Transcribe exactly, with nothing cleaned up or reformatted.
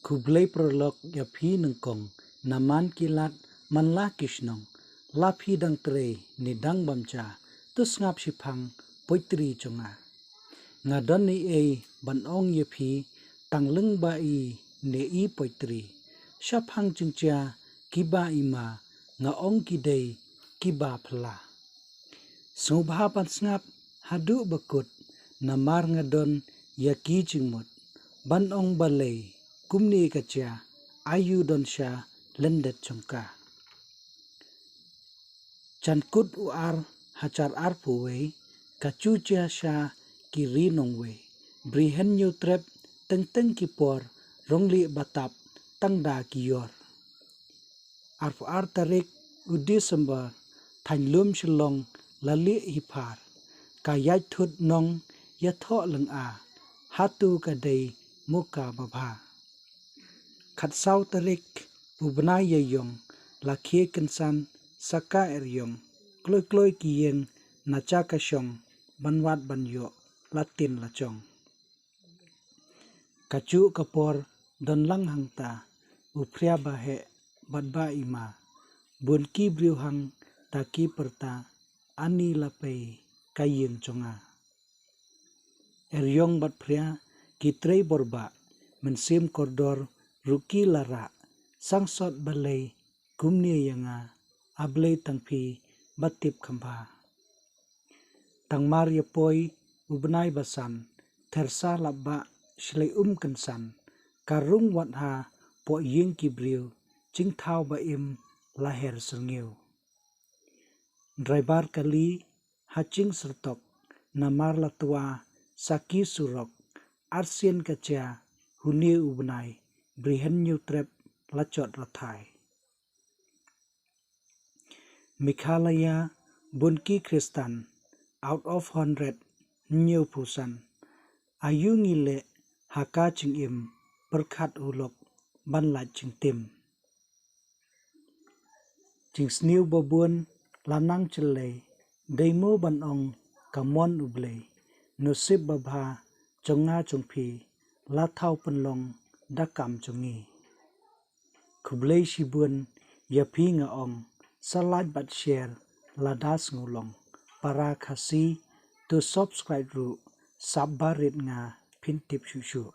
Khublei paralok ïa phi nyngkong, na man ki lad man la ki shnong, la phi dang trei ne dang bam ja, to sngap shiphang poetry jong nga. Nga don ei ei ban ong ïa phi, tang lyngba i ne i poetry. Shaphang jingjia kiba i ma, nga ong ki dei kiba phylla. Sngewbha ban sngap haduh ba kut, namar nga don ïa ki jingmut ban ong balei kumne ka jia, aiu don sha lyndet jong ka. Jan kut u ar hajar arphew wei, ka ju jia sha ki ri nongwei. Bri Hynñiewtrep teng teng ki por, rong lieh ba tap tang da ki ïor. Arphew ar tarik u December, thaiñ lum Shillong la lieh hi phar. Ka ïaid thut nong ïathoh lynga, hato ka dei mo ka babha. Khatsaw tarik u bnai Ïaïong, la khie kynsan sa ka Eriong, kloi kloi ki ïeng na ja ka shong, ban wad ban ïoh la tin la jong. Ka juh ka por don lang hangta, u phria ba heh bad ba i ma, bun ki briew hangta ki pyrta, ani la pei ka ïing jong nga. Eriong bad phria ki trei bor bah, mynsiem kordor ruh ki la rah, sangsot balei kumne ïa nga, A Blei tang phi ba tip kham bha. Tang mar ïa poi u bnai ba san, ther sa lap bah shlei um kynsan, ka rung wat ha poh ïing ki briew, jingthaw ba im la her syrngiew. Driver kali ha jingsyrtok, namar la twa sa ki surok, arsien ka jia hune u bnai, Bri Hynñiewtrep la jot rathai. Meghalaya bun ki Khristan, out of hundred hynñiewphew san. Aiu ngi leh ha ka jingim, pyrkhat u lok ban lait jingtim. Jingsniew ba bun la nang jyllei, dei mo ban ong ka mon U Blei. Nusip babha jong nga jong phi, la thaw pynlong da kam jong ngi. Khublei shibun ïa phi nga ong, sa like bad share lada sngewlong. Para Khasi, to subscribe ruh, sap ba rit nga phin tip shuh shuh.